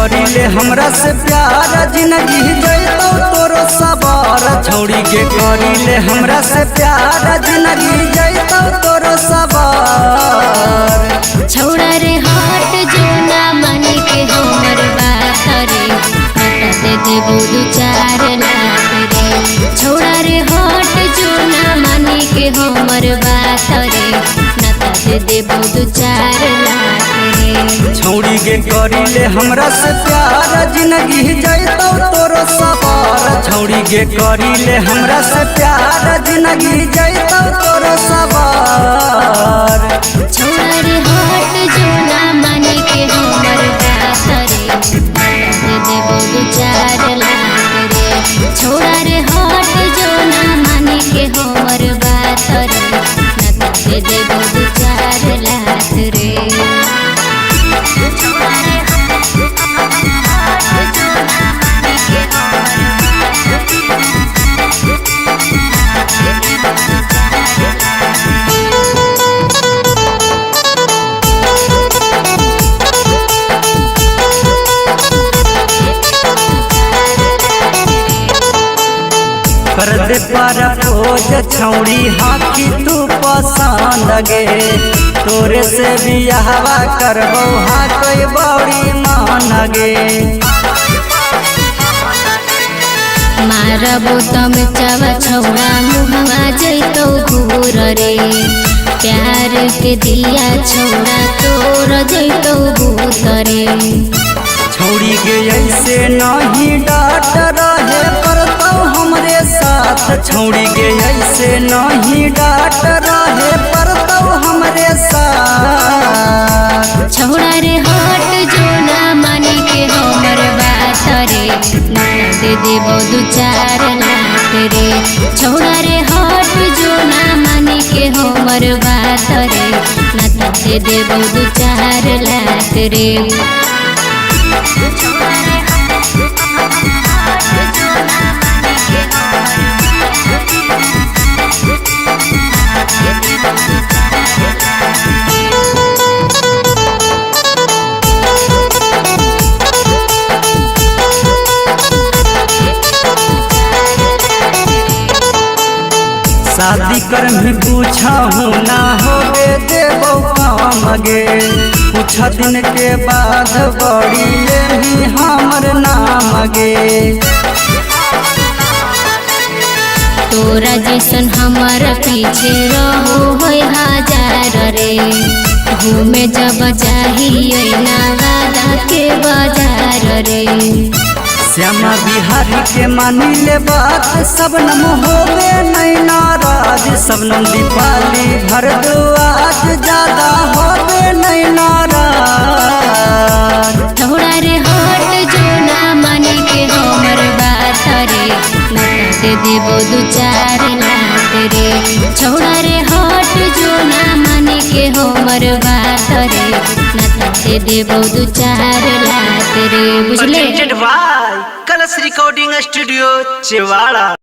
करीले हमरा से प्यार जिंदगी जैतौ तोरो सवार। छौड़ी के करीले हमरा से प्यार जिंदगी जैतौ तोरो सवार। छौड़ा रे हट जो ना माने के हमर बात रे, हटा दे देबो दू चार लात रे। छौड़ा रे हट जो ना माने के हमर बात रे, नता दे देबो दू चार लात रे। छौड़ी के करीले हमरा से प्यार जिंदगी जैतौ तोरो सवार। छौड़ी के करीले हमरा से प्यार जिंदगी जैतौ तोरो सवार। छौड़ा रे हट जो ना माने के हमर बात रे, नता दे देबो दू चार लात रे। छौड़ा रे हट जो ना माने के हमर बात रे, नता दे देबो दू चार लात रे। कर दे पर खोज छौड़ी हाकी तू पसंद गे, तोरे से बियाहवा करबौ हाकै बड़ी मान गे। मारबो तम चावा छौड़ा मुहवा जैतौ घूर रे, प्यार के दिया छौड़ा तोर जैतौ भूत रे। छौड़ी के ऐसे नहीं डांट रहे परतौ हमरे साथ। छौड़ी के ऐसे नहीं डांट रहे परतौ हमरे साथ। छौड़ा रे हट जो ना माने के हमर बात रे, नता दे देबो दू चार लात रे। छौड़ा रे हट जो ना माने के हमर बात रे, नता दे देबो दू चार लात रे। शादी करमी पूछहु ना होबे देबौ काम गे, कुछ दिन के बाद बड़ी लेही हमर नाम गे। तोरा जैसन हमर पीछे रहो होय हजार रे, घूमे जब चाहिए नवादा के बाजार रे। श्यामा बिहारी के मानी ले बात सबनम होवे नहीं नाराज। सबनम दीपाली भरद्वाज ज्यादा होवे नहीं नाराज। छौड़ा रे हट जो ना माने के हमर बात रे, नता दे देबो दू चार लात रे। छौड़ा रे हट जो ना माने के हमर बात रे, नता दे देबो दू चार लात रे। बुझले? Presented by Kalash Recording Studio, Chewara.